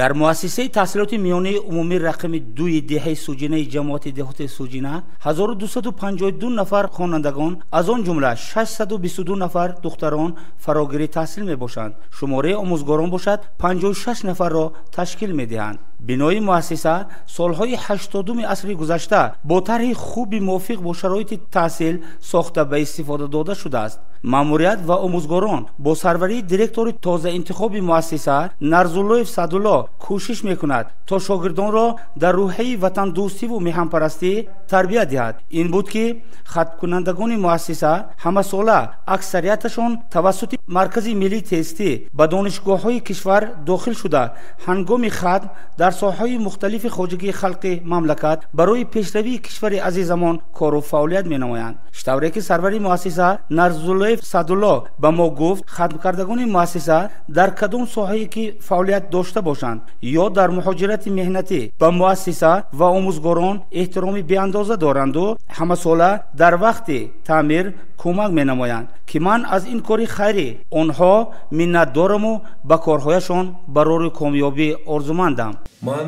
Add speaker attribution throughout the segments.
Speaker 1: Дар муассисаи таҳсилоти миёнаи умумии рақами 2 деҳаи Суҷинаи ҷамоати деҳоти Суҷина 1252 нафар хонандагон, аз он ҷумла 622 нафар духтарон фарогири таҳсил мебошанд. Шумораи омӯзгорон бошад 56 нафарро ташкил медиҳанд. Бинои муассиса солҳои 80-уми асри гузашта бо тарҳи хуби мувофиқ бо шароити таҳсил сохта ба истифода дода шудааст. Маъмурият ва омӯзгорон бо сарварии директори тозаинтихоби муассиса Нарзуллоев Саъдулло кӯшиш мекунад, то шогирдонро дар рӯҳияи ватандӯстиву меҳанпарастӣ тарбия диҳад. Ин буд, ки хатмкунандагони муассиса ҳамасола аксарияташон тавассути Маркази миллии тестӣ ба донишгоҳҳои кишвар дохил шуда, ҳангоми хатм дар соҳаҳои мухталифи хоҷагии халқи мамлакат барои пешравии кишвари азизамон кору фаъолият менамоянд. Тавре ки сарвари муассиса Нарзуллоев Саъдулло ба мо гуфт, хатмкардагони муассиса дар кадом соҳае ки фаъолият дошта бошанд ё дар муҳоҷирати меҳнатӣ, ба муассиса ва омӯзгорон эҳтироми беандоза доранду ҳамасола дар вақти таъмир кӯмак менамоянд, ки ман аз ин кори хайрӣ онҳо миннатдораму ба корҳояшон барори комёбӣ орзумандам.
Speaker 2: Ман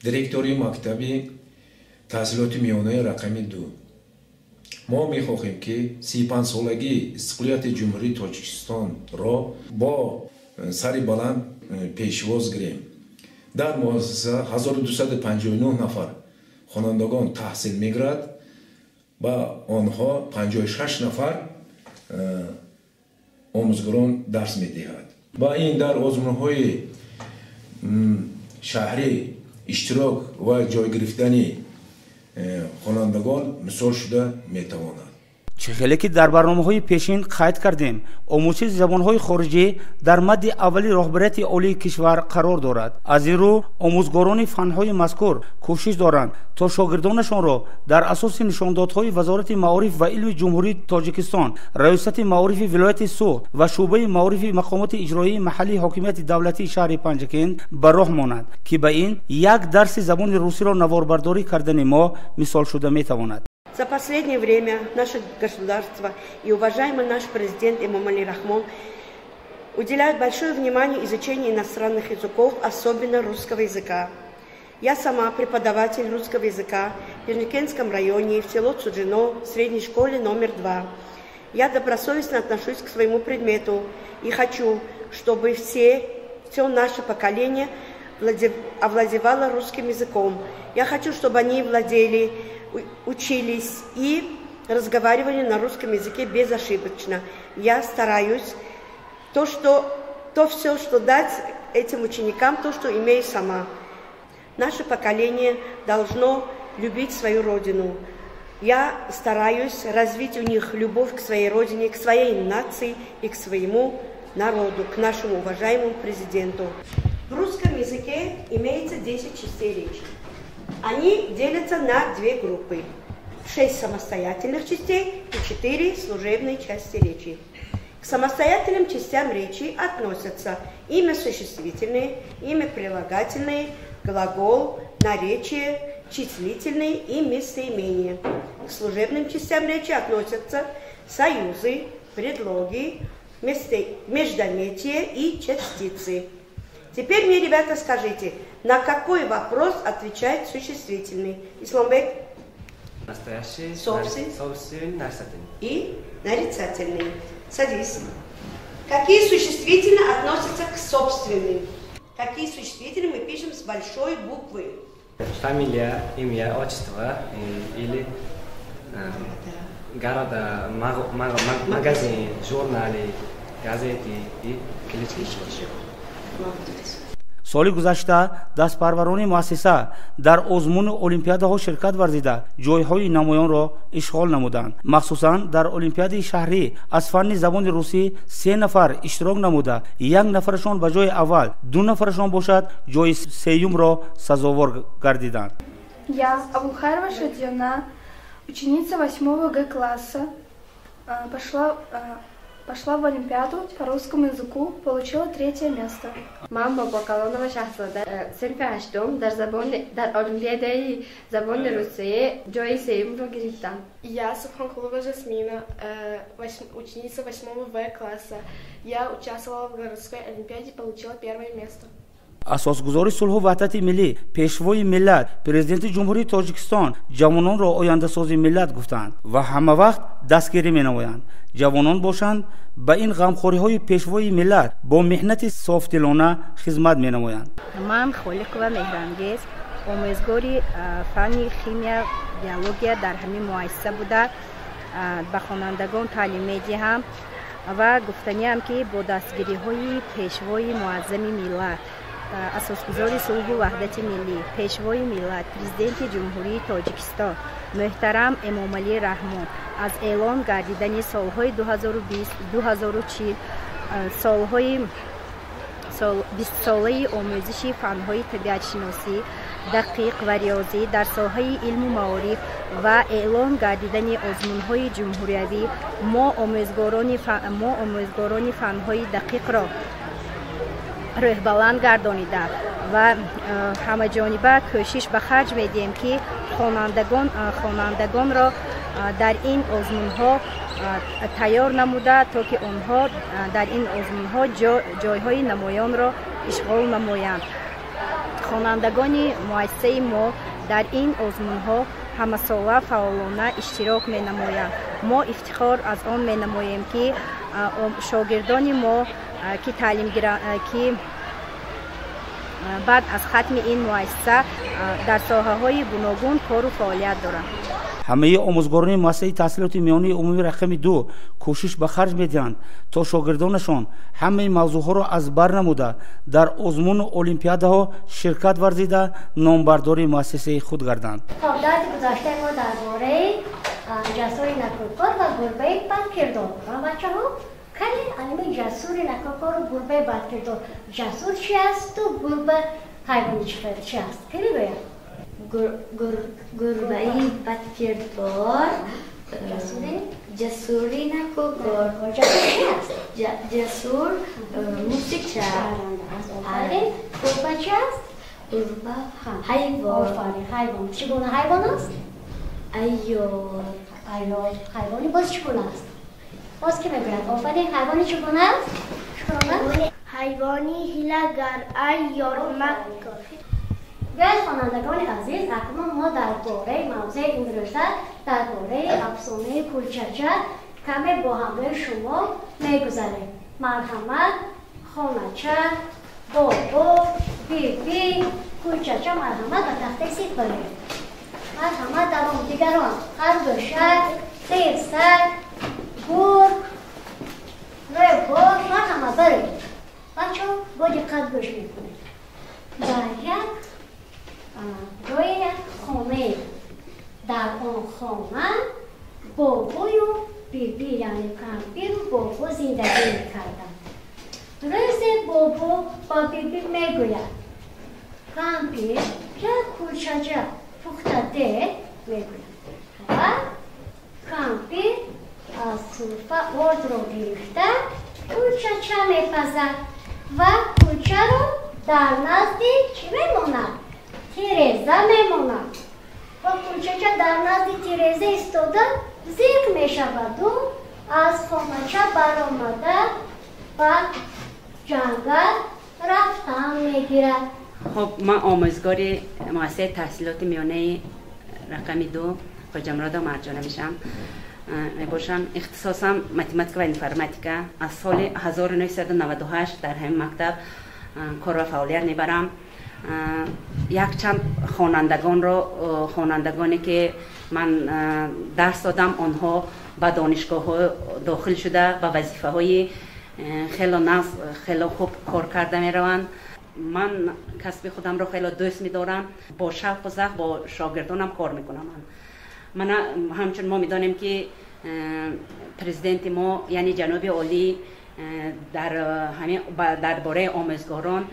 Speaker 2: директори мактаби таҳсилоти миёнаи рақами 2. Мо мехоҳем, ки 35-солагии истиқлолияти Ҷумҳурии Тоҷикистонро бо сари баланд пешвоз гирем. Дар муассиса 1259 нафар хонандагон таҳсил мегирад ва онҳо 56 нафар омӯзгорон дарс медиҳад. Ва ин дар озмунҳои шаҳрӣ иштирок ва ҷой гирифтани хонандагон мисол шуда метавонад.
Speaker 1: Чӣ хеле ки дар барномаҳои пешин қайд кардем, омӯзиши забонҳои хориҷӣ дар мадди аввали роҳбарияти олии кишвар қарор дорад. Аз ин рӯ омӯзгорони фанҳои мазкур кӯшиш доранд, то шогирдонашонро дар асоси нишондодҳои Вазорати маориф ва илми Ҷумҳурии Тоҷикистон, Раёсати маорифи вилояти Суғд ва шӯъбаи маорифи мақомоти иҷроии маҳаллии ҳокимияти давлатии шаҳри Панҷакент ба роҳ монанд, ки ба ин як дарси забони русиро наворбардорӣ кардани мо мисол шуда метавонад.
Speaker 3: За последнее время наше государство и уважаемый наш президент Эмомали Рахмон уделяют большое внимание изучению иностранных языков, особенно русского языка. Я сама преподаватель русского языка в Пенджикентском районе, в село Цуджино, в средней школе номер 2. Я добросовестно отношусь к своему предмету и хочу, чтобы все наше поколение овладевало русским языком. Я хочу, чтобы они владели, учились и разговаривали на русском языке безошибочно. Я стараюсь то все, что дать этим ученикам, то, что имею сама. Наше поколение должно любить свою родину. Я стараюсь развить у них любовь к своей родине, к своей нации и к своему народу, к нашему уважаемому президенту. В русском языке имеется 10 частей речи. Они делятся на две группы. 6 самостоятельных частей и 4 служебные части речи. К самостоятельным частям речи относятся имя существительные, имя прилагательные, глагол, наречие, числительные и местоимения. К служебным частям речи относятся союзы, предлоги, междометия и частицы. Теперь мне, ребята, скажите, на какой вопрос отвечает существительный? Исламбек?
Speaker 4: Настоящий,
Speaker 3: собственный,
Speaker 4: нарицательный.
Speaker 3: И нарицательный. Садись. Какие существительные относятся к собственным? Какие существительные мы пишем с большой буквы?
Speaker 4: Фамилия, имя, отчество или города, магазин, журналы, газеты и клички.
Speaker 1: Соли гузашта дастпарварони муассиса дар озмуни олимпиадаҳо ширкат варзида, ҷойҳои намоёнро ишғол намуданд. Махсусан дар олимпиадаи шаҳрӣ аз фанни забони русӣ 3 нафар иштирок намуда, 1 нафарашон ба ҷои аввал, 2 нафарашон бошад ҷои сеюмро сазовор гардиданд.
Speaker 5: Я, Абулхайрова Шадьяна, ученица 8 Г класса, пошла в олимпиаду по русскому языку, получила 3-е место.
Speaker 6: Ман Бобокалонова Шахзода, синфи ҳаштум, дар олимпиадаи забони русӣ ҷои сеюмро гирифтам.
Speaker 7: Я Субханкулова Жасмина, ученица 8 В класса. Я участвовала в городской олимпиаде, получила 1-е место.
Speaker 1: Асосгузори сулҳу ваҳдати миллӣ, пешвои миллат, президенти Ҷумҳурии Тоҷикистон ҷавононро ояндасози миллат гуфтанд ва ҳама вақт дастгирӣ менамоянд. Ҷавонон бошанд, ба ин ғамхориҳои пешвои миллат бо меҳнати софдилона хизмат менамоянд.
Speaker 8: Ман Холиқова Меҳрангез, омӯзгори фанни химия, биология дар ҳамин муассиса буда, ба хонандагон таълим медиҳам ва гуфтаниам, ки бо дастгириҳои пешвои муаззами миллат, асосгузори сулҳу ваҳдати миллӣ, пешвои миллат, президенти Ҷумҳурии Тоҷикистон муҳтарам Эмомалӣ Раҳмон, аз эълон гардидани солҳои 2020-2040 солҳои бистсолаи омӯзиши фанҳои табиатшиносӣ, дақиқ ва риёзӣ дар соҳаи илму маориф ва эълон гардидани озмунҳои ҷумҳуриявӣ, мо омӯзгорони фанҳои дақиқро рӯҳбаланд гардонида ва ҳамаҷониба кӯшиш ба харҷ медиҳем, ки хонандагонро дар ин озмунҳо тайёр намуда, то ки онҳо дар ин озмунҳо ҷойҳои намоёнро ишғол намоянд. Хонандагони муассисаи мо дар ин озмунҳо ҳамасола фаъолона иштирок менамоянд. Мо ифтихор аз он менамоем, ки шогирдони мо, ки таълимгира, ки баъд аз хатми ин муассиса дар соҳаҳои гуногун кору фаъолият доранд.
Speaker 1: Ҳамаи омӯзгорони муассисаи таҳсилоти миёнаи умумии рақами 2 кӯшиш ба харҷ медиҳанд, то шогирдонашон ҳамаи мавзӯъҳоро аз бар намуда, дар озмуну олимпиадаҳо ширкат варзида, номбардори муассисаи худ гарданд.
Speaker 9: Хоб, дарси гузаштаи мо дар бораи ҷасури накӯкор ва гурбаи бадкирдор. Бачаҳо, кани аними ҷасури накӯкору гурбаи бадкирдор, ҷасур чи асту гурба ҳайвони чи аст, ки мегӯяд?
Speaker 6: Гурбаи бадкирдор, ҷасури накӯкор.
Speaker 9: Ҷасур чи аст?
Speaker 6: Ҷасур мусиқча.
Speaker 9: Офарин. Гурба чи аст?
Speaker 6: Гурба ҳайвон.
Speaker 9: Офарин, ҳайвон. Чӣ гуна ҳайвон аст?
Speaker 6: Айёр.
Speaker 9: Айёр ҳайвони боз чӣ гуна аст? Боз ки мегӯяд? Офарин, ҳайвони чӣ гуна аст?
Speaker 10: Ҳайвони ҳилагар, айёр, маккор.
Speaker 9: Биёед, хонандагони азиз, акнун мо дар бораи мавзӯи имрӯза, дар бораи афсонаи Кулчача каме бо ҳамроҳи шумо мегузарем. Марҳамат, хонача, бобо, биби, Кулчача, марҳамат, ба тахтаи синф бароед. Марҳамат, давом, дигарон: харгӯшак, хирсак, гург, рӯбоҳ, марҳамат, бароед. Бачаҳо, бо диққат гӯш мекунед. Дар як ҷои як хонае, дар он хона бобою биби, яъне кампиру бобо зиндагӣ мекарданд. Рӯзе бобо ба биби мегӯяд: «Кампир, як кулчача пухта де», мегӯяд. Ва кампир аз суфа ордро гирифта, кулчача мепазад ва кулчаро дар назди чӣ мемонад? Тиреза мемонад. Ва кулчача дар назди тиреза истода зиқ мешаваду аз хонача баромада, ба ҷангал рафтан мегирад.
Speaker 11: Хуб, ман омӯзгори муассисаи таҳсилоти миёнаи рақами 2 Хоҷамуродова Марҷона мешам мебошам. Ихтисосам математика ва информатика. Аз соли 1998 дар ҳамин мактаб кор ва фаъолият мебарам. Якчанд хонандагонро, хонандагоне ки ман дарс додам, онҳо ба донишгоҳҳо дохил шуда, ба вазифаҳои хело нағз, хело хуб кор карда мераванд. Ман касби худамро хело дӯст медорам, бо шавқу завқ бо шогирдонам кор мекунам. Мана, ҳамчун мо медонем, ки президенти мо, яъне ҷаноби олӣ, дар бораи омӯзгорон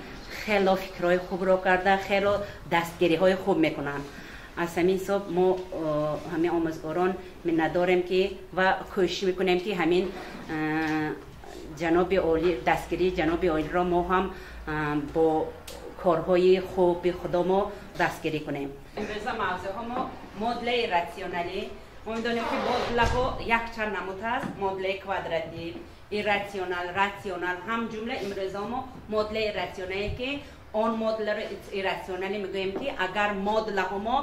Speaker 11: хело фикрҳои хубро карда, хело дастгириҳои хуб мекунанд. Аз ҳамин ҳисоб мо ҳамин омӯзгорон миннатдорем, ки ва кӯшиш мекунем, ки ҳамин ҷаноби олӣ, дастгирии ҷаноби олиро мо ҳам бо корҳои хуби худомо дастгирӣ кунем. Имрӯза мавзӯъҳо мо модулаи ратсионалӣ. Мо медонем, ки модулаҳо якчанд намуд ҳаст: модулаи квадратӣ, ирратсионал, ратсионал. Ҳам ҷумла имрӯза мо модулаи ирратсионале, ки Он модулро ирратсионалӣ мегӯем, ки агар модулаҳо мо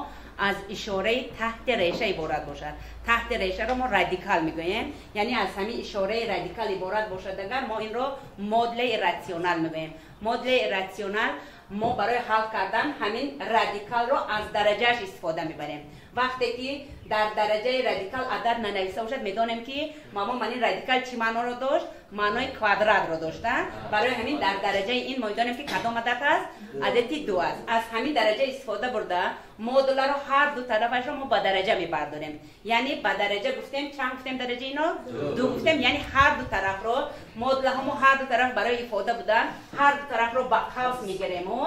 Speaker 11: аз ишораи таҳти реша иборат бошад. Таҳти решаро мо радикал мегӯем, яъне аз ҳамин ишораи радикал иборат бошад, агар мо инро модулаи ирратсионал мегӯем. Модулаи ирратсионал мо барои ҳал кардан ҳамин радикалро аз дараҷааш истифода мебарем. Вақте ки дар дараҷаи радикал адад нанависта бошад, медонем, ки мамо ман ин радикал чӣ маъноро дошт? Маънои квадратро дошта. Барои ҳамин дар дараҷаи ин мо медонем, ки кадом адад аст? Адади ду аст. Аз ҳамин дараҷа истифода бурда, модуларо ҳар ду тарафашро мо ба дараҷа мебардорем. Яъне ба дараҷа гуфтем, чанд гуфтем дараҷаи ино? Ду гуфтем. Яъне ҳар ду тарафро модулаҳо мо ҳар ду тараф барои ифода будан ҳар ду тарафро ба қавс мегирему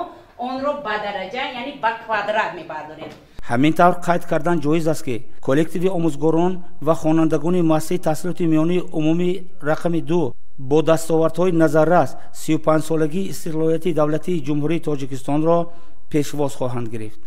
Speaker 11: онро ба дараҷа, яъне ба квадрат мебардорем.
Speaker 1: Ҳамин тавр, қайд кардан ҷоиз аст, ки коллективи омӯзгорон ва хонандагони муассисаи таҳсилоти миёнаи умумии рақами 2 бо дастовардҳои назаррас 35-солагии истиқлолияти давлатии Ҷумҳурии Тоҷикистонро пешвоз хоҳанд гирифт.